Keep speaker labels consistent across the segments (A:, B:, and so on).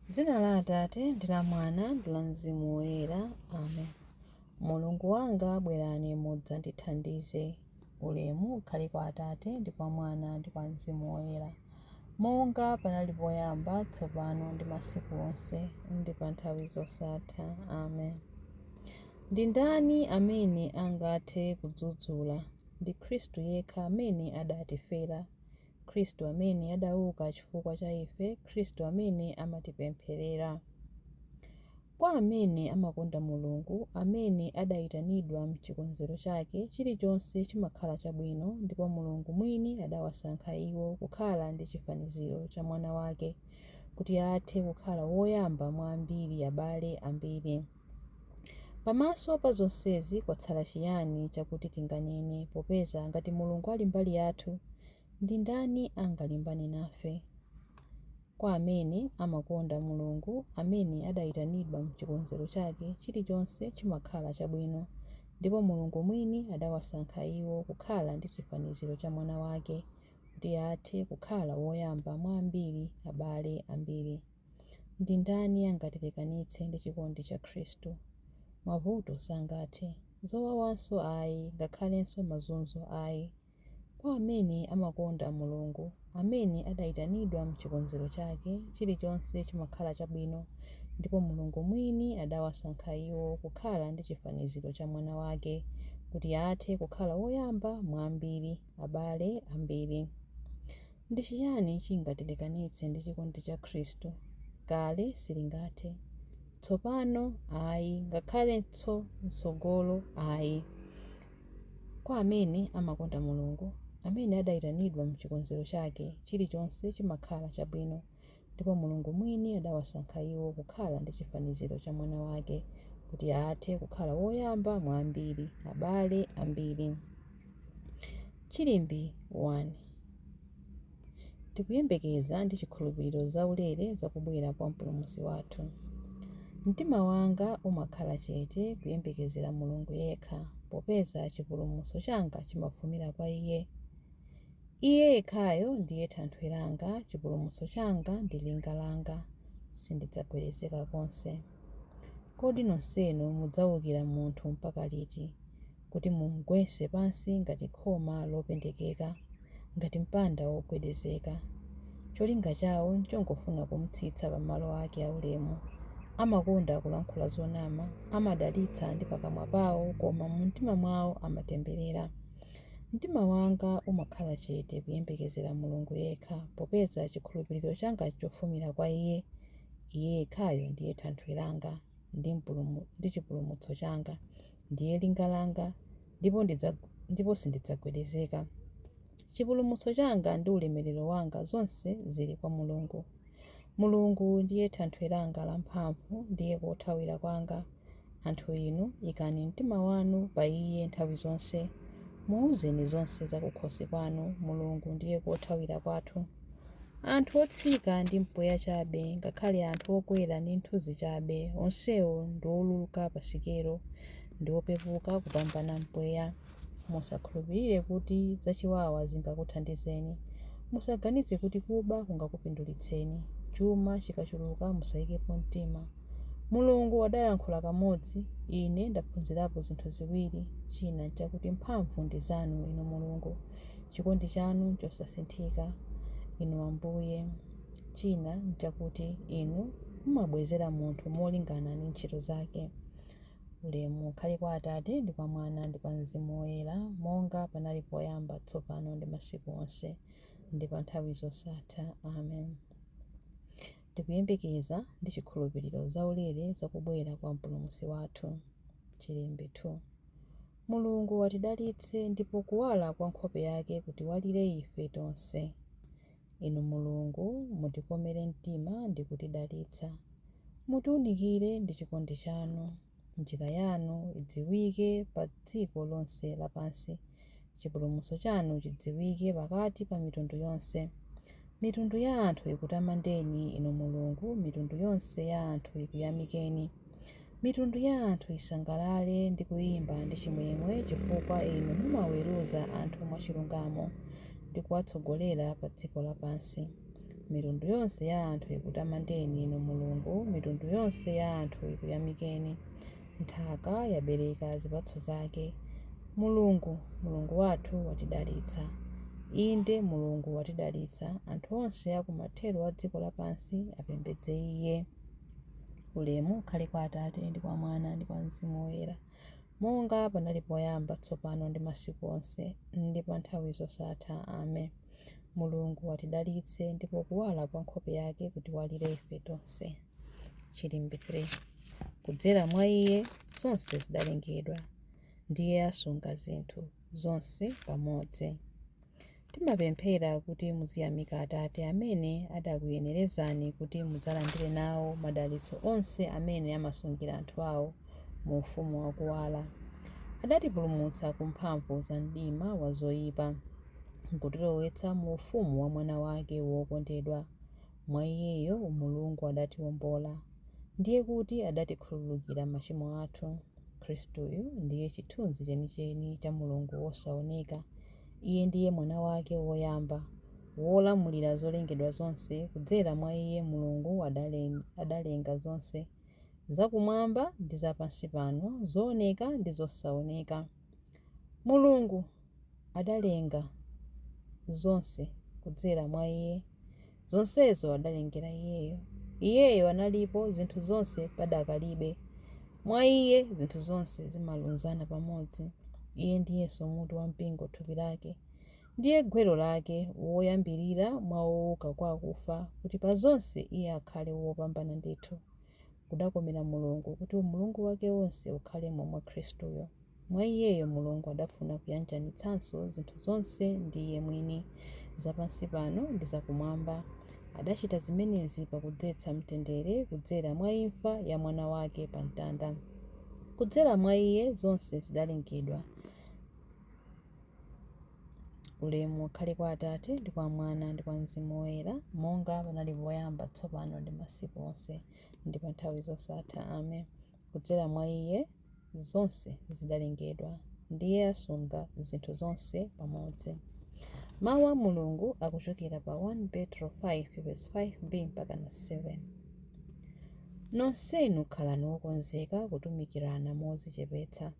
A: Dzina la Atate ndi la Mwana ndi la Mzimu Woyera. Amen. Mulungu wanga, bwerani mudzandithandize. Ulemu ukhale kwa Atate ndi kwa Mwana ndi kwa Mzimu Woyera, monga panali poyamba, tsopano ndi masiku onse, ndi pa nthawi zosatha. Amen. Ndi ndani amene angathe kudzudzula? Ndi Khristu yekha amene adatifera. Khristu amene adauka chifukwa cha ife, Khristu amene amatipempherera. Kwa amene amakonda Mulungu, amene adayitanidwa m'chikonzero chake, chilichonse chimakhala chabwino, ndipo Mulungu mwini adawasankha iwo kukhala ndi chifaniziro cha Mwana wake, kuti athe kukhala woyamba mwa ambiri abale ambiri. Pamaso pa zonsezi kwatsala chiyani chakuti tinganene, popeza ngati Mulungu ali mbali yathu, ndi ndani angalimbane nafe? Kwa amene amakonda Mulungu, amene adayitanidwa m'chikonzero chake, chilichonse chimakhala chabwino, ndipo Mulungu mwini adawasankha iwo kukhala ndi chifaniziro cha Mwana wake, kuti athe kukhala woyamba mwa ambiri abale ambiri. Ndi ndani angatilekanitse ndi chikondi cha Khristu? Mavuto sangathe, zowawanso ayi, ngakhalenso mazunzo ayi. Kwa amene amakonda Mulungu, amene adayitanidwa m'chikonzero chake, chilichonse chimakhala chabwino, ndipo Mulungu mwini adawasankha iwo kukhala ndi chifaniziro cha Mwana wake, kuti athe kukhala woyamba mwa ambiri abale ambiri. Ndi chiyani chingatilekanitse ndi chikondi cha Khristu? Kale silingathe, tsopano ayi, ngakhalenso m'tsogolo ayi. Kwa amene amakonda Mulungu, amene adayitanidwa m'chikonzero chake, chilichonse chimakhala chabwino, ndipo Mulungu mwini adawasankha iwo kukhala ndi chifaniziro cha Mwana wake, kuti athe kukhala woyamba mwa ambiri abale ambiri. Chilimbi 1. Tikuyembekeza ndi chikhulupiriro zaulere zakubwera kwa Mpulumutsi wathu. Mtima wanga umakhala chete kuyembekezera Mulungu yekha, popeza chipulumutso changa chimafumira kwa Iye. Iye yekhayo ndiye thanthwe langa, chipulumutso changa ndi linga langa, sindidzagwedezeka konse. Kodi nonsenu mudzawukira munthu mpaka liti, kuti mumugwetse pansi ngati khoma lopendekeka, ngati mpanda wogwedezeka? Cholinga chawo n'chongofuna kumutsitsa pamalo ake aulemu. Amakonda kulankhula zonama, amadalitsa ndi pakamwa pawo koma mumtima mwawo amatemberera. Mtima wanga umakhala chete kuyembekezera Mulungu yekha, popeza chikhulupiriro changa n'chofumira kwa Iye. Iye yekhayo ndiye thanthwe langa ndi chipulumutso changa, ndiye linga langa, ndipo sindidzagwedezeka. Chipulumutso changa ndi ulemerero wanga zonse zili kwa Mulungu. Mulungu ndiye thanthwe langa lamphamvu, ndiye kothawira kwanga. Anthu inu, ikani mtima wanu pa Iye nthawi zonse. Muwuzeni zonse za kukhosi kwanu, Mulungu ndiye kothawira kwathu. Anthu otsika ndi mpweya chabe, ngakhale anthu okwera ndi nthunzi chabe, onsewo ndi owuluka pa sikelo, ndi opepuka kupambana mpweya. Musakhulupirire kuti zachiwawa zingakuthandizeni. Musaganize kuti kuba kungakupindulitseni. Chuma chikachuluka musayikepo mtima. Mulungu adayankhula kamodzi, ine ndaphunzirapo zinthu ziwiri. China n'chakuti mphamvu ndi zanu, Inu Mulungu, chikondi chanu n'chosasinthika, Inu Ambuye. China n'chakuti Inu mumabwezera munthu molingana ndi ntchito zake. Ulemu ukhale kwa Atate ndi kwa Mwana ndi kwa Mzimu Woyera, monga panali poyamba, tsopano ndi masiku onse, ndi pa nthawi zosatha. Amen. Tikuyembekeza ndi chikhulupiriro zaulere zakubwera kwa Mpulumutsi wathu. Chilimbi 2. Mulungu atidalitse ndipo kuwala kwa nkhope yake kutiwalire ife tonse. Inu Mulungu, mutikomere mtima ndi kutidalitsa. Mutiwunikire ndi chikondi chanu. Njira yanu idziwike pa dziko lonse lapansi. Chipulumutso chanu chidziwike pakati pa mitundu yonse. Mitundu ya anthu ikutamandeni, Inu Mulungu, mitundu yonse ya anthu ikuyamikeni. Mitundu ya anthu isangalale ndi kuyimba ndi chimwemwe chifukwa Inu mumaweruza anthu mwachilungamo ndi kuwatsogolera pa dziko lapansi. Mitundu yonse ya anthu ikutamandeni Inu Mulungu, mitundu yonse ya anthu ikuyamikeni. Nthaka yabereka zipatso zake. Mulungu, Mulungu wathu watidalitsa. Inde Mulungu watidalitsa, anthu onse a kumathero a dziko lapansi apembedze Iye. Ulemu ukhale kwa Atate, ndi kwa Mwana, ndi kwa Mzimu Woyera, monga panali poyamba, tsopano ndi masiku onse, ndi pa nthawi zosatha. Amen. Mulungu atidalitse, ndipo kuwala kwa nkhope yake kutiwalire ife tonse. Chilimbi 3. Kudzera mwa Iye zonse zidalengedwa, ndiye asunga zinthu zonse pamodzi. Timapemphera kuti muziyamika Atate amene adakuyenerezani kuti mudzalandire nawo madalitso onse amene amasungira anthu awo mu ufumu wakuwala. Adatipulumutsa ku mphamvu za mdima wa zoyipa, nkutilowetsa mu ufumu wa Mwana wake wokondedwa. Mwa Iyeyo Mulungu adatiwombola, ndiye kuti adatikhululukira machimo athu. Khristuyu ndiye chithunzi chenicheni cha Mulungu wosaoneka. Iye ndiye Mwana wake woyamba, wolamulira zolengedwa zonse. Kudzera mwa Iye Mulungu adalenga zonse, zakumwamba ndi zapansi pano, zooneka ndi zosaoneka. Mulungu adalenga zonse kudzera mwa Iye, zonsezo adalengera Iyeyo. Iyeyo analipo zinthu zonse padakalibe. Mwa Iye zinthu zonse zimalunzana pamodzi. Iye ndiyenso mutu wa mpingo, thupi lake. Ndiye gwero lake, woyambirira mwa owuka kwa akufa, kuti pa zonse Iye akhale wopambana ndithu. Kudakomera Mulungu kuti umulungu wake wonse ukhalemo mwa Khristuyo. Mwa Iyeyo Mulungu adafuna kuyanjanitsanso zinthu zonse ndi Iye mwini, zapansi pano ndi zakumwamba. Adachita zimenezi pakudzetsa mtendere kudzera mwa imfa ya Mwana wake pa mtanda. Kudzera mwa Iye zonse zidalengedwa. Ulemu ukhale kwa Atate, ndi kwa Mwana, ndi kwa Mzimu Woyera, monga panali poyamba, tsopano ndi masiku onse, ndi pa nthawi zosatha. Amen. Kudzera mwa Iye zonse zidalengedwa, ndiye asunga zinthu zonse pamodzi. Mawu a Mulungu akuchokera pa 1 Petro 5 verse 5b mpaka na 7. Nonsenu khalani wokonzeka kutumikirana modzichepetsa.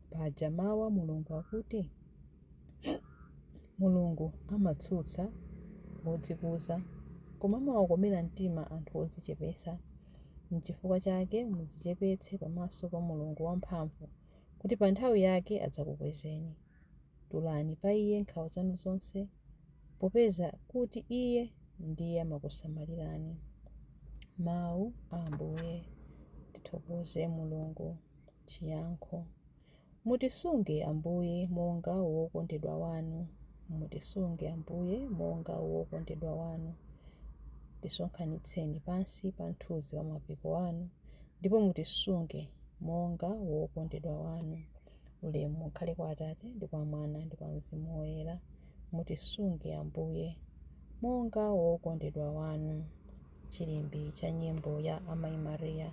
A: Paja mawu a Mulungu akuti, Mulungu amatsutsa odzikuza, koma amawakomera mtima anthu odzichepetsa. N'chifukwa chake mudzichepetse pamaso pa Mulungu wamphamvu, kuti pa nthawi yake adzakukwezeni. Tulani pa Iye nkhawa zanu zonse, popeza kuti Iye ndiye amakusamalirani. Mawu a Ambuye. Tithokoze Mulungu. Chiyankho. Mutisunge Ambuye monga wokondedwa wanu. Mutisunge Ambuye monga wokondedwa wanu. Tisonkhanitseni pansi pa mthunzi wa mapiko anu, ndipo mutisunge monga wokondedwa wanu. Ulemu ukhale kwa Atate, ndi kwa Mwana, ndi kwa Mzimu Woyera. Mutisunge Ambuye monga wokondedwa wanu. Chilimbi cha nyimbo ya Amayi Maria.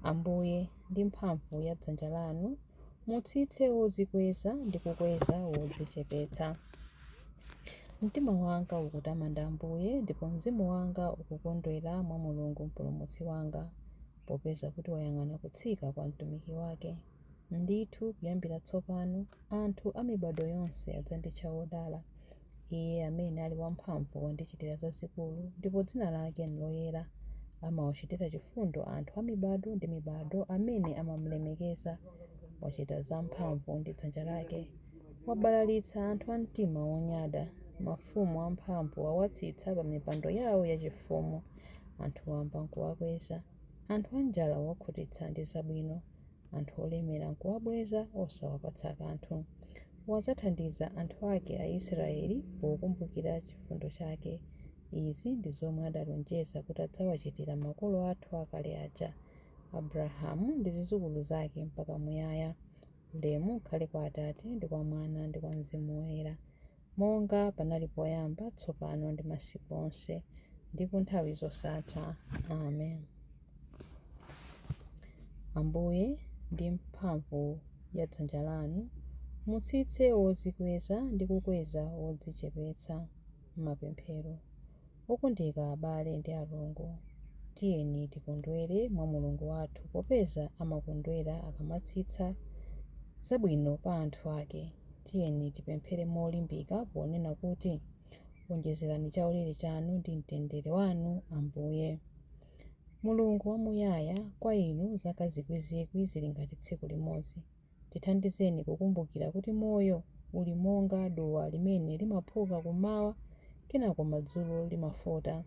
A: Ambuye, ndi mphamvu ya dzanja lanu, mutsitse wodzikweza ndi kukweza wodzichepetsa. Mtima wanga ukutamanda Ambuye, ndipo mzimu wanga ukukondwera mwa Mulungu Mpulumutsi wanga, popeza kuti wayang'ana kutsika kwa mtumiki wake. Ndithu kuyambira tsopano anthu a mibado yonse adzanditcha wodala. Iye amene ali wamphamvu wandichitira zazikulu, ndipo dzina lake n'loyera. Amawachitira chifundo anthu a mibado ndi mibado amene amamulemekeza. Wachita zamphamvu ndi dzanja lake. Wabalalitsa anthu a mtima wonyada. Mafumu amphamvu wawatsitsa pa mipando yawo yachifumu. Anthu wamba n'kuwakweza. Anthu anjala wawakhutitsa ndi zabwino. Anthu olemera n'kuwabweza osawapatsa kanthu. Wadzathandiza anthu ake Aisraeli pokumbukira chifundo chake. Izi ndi zomwe adalonjeza kuti adzawachitira makolo athu akale aja, Abrahamu ndi zidzukulu zake mpaka muyaya. Ulemu ukhale kwa Atate, ndi kwa Mwana, ndi kwa Mzimu Woyera, monga panali poyamba, tsopano ndi masiku onse, ndi ku nthawi zosatha. Amen. Ambuye, ndi mphamvu ya dzanja lanu, mutsitse wodzikweza ndi kukweza wodzichepetsa. Mapemphero. Okondeka abale ndi alongo, tiyeni tikondwere mwa Mulungu wathu popeza amakondwera akamatsitsa zabwino pa anthu ake. Tiyeni tipemphere molimbika ponena kuti, Wonjezerani chaulere chanu ndi mtendere wanu, Ambuye. Mulungu wamuyaya, kwa inu zaka zikwizikwi zili ngati tsiku limodzi. Tithandizeni kukumbukira kuti moyo uli monga duwa limene limaphuka kummawa kenako madzulo limafota.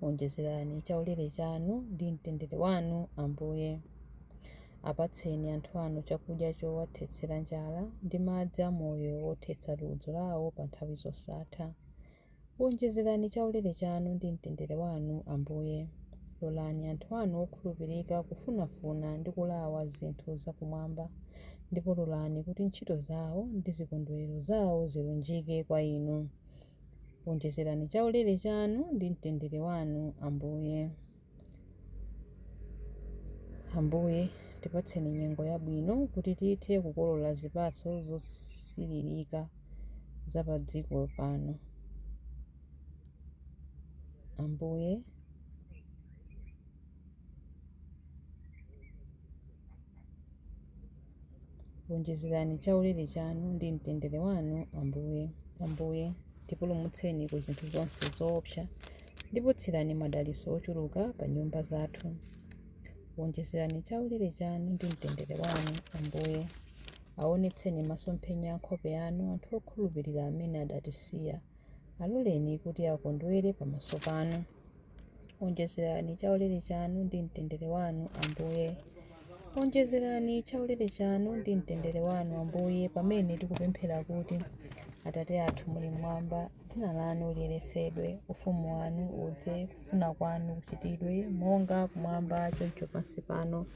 A: Wonjezerani chaulere chanu ndi mtendere wanu, Ambuye. Apatseni anthu anu chakudya chowathetsera njala ndi madzi amoyo wothetsa ludzu lawo pa nthawi zosatha. Wonjezerani chaulere chanu ndi mtendere wanu, Ambuye. Lolani anthu anu okhulupirika kufunafuna ndi kulawa zinthu zakumwamba, ndipo lolani kuti ntchito zawo ndi zikondwerero zawo zilunjike kwa inu. Wonjezerani chaulere chanu ndi mtendere wanu, Ambuye. Ambuye, tipatseni nyengo yabwino kuti tithe kukolola zipatso zosiririka za pa dziko pano. Ambuye, wonjezerani chaulere chanu ndi mtendere wanu, Ambuye. Ambuye, tipulumutseni ku zinthu zonse zoopsa ndipo tsirani madalitso ochuluka pa nyumba zathu. Wonjezerani chaulere chanu ndi mtendere wanu, Ambuye. Aonetseni masomphenya a nkhope yanu anthu okhulupirira amene adatisiya. Aloleni kuti akondwere pamaso panu. Onjezerani chaulere chanu ndi mtendere wanu, Ambuye. Onjezerani chaulere chanu ndi mtendere wanu, Ambuye, pamene tikupemphera kuti, Atate athu muli mmwamba, dzina lanu liyeretsedwe, ufumu wanu udze, kufuna kwanu kuchitidwe, monga kumwamba choncho pansi pano.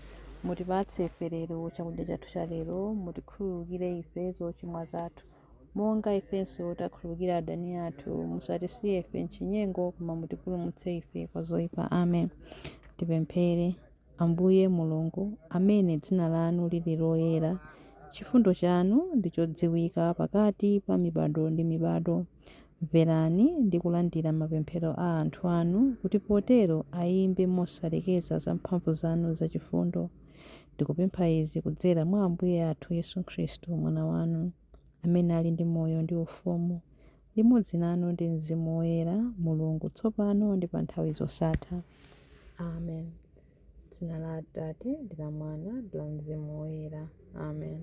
A: Mutipatse ife lero chakudya chathu cha lero, mutikhululukire ife zochimwa zathu, monga ifenso takhululukira adani athu. Musatisiye ife m'chinyengo, koma mutipulumutse ife kwa zoyipa. Amen. Tipemphere. Ambuye Mulungu, amene dzina lanu lili loyera, chifundo chanu ndi chodziwika pakati pa mibado ndi mibado. Mverani ndi kulandira mapemphero a anthu anu, kuti potero ayimbe mosalekeza za mphamvu zanu zachifundo. Tikupempha izi kudzera mwa Ambuye athu Yesu Khristu, Mwana wanu, amene ali ndi moyo ndi ufumu, limodzi nanu ndi Mzimu Woyera, Mulungu, tsopano ndi pa nthawi zosatha. Amen. Dzina la Atate ndi la Mwana ndi la Mzimu Woyera. Amen.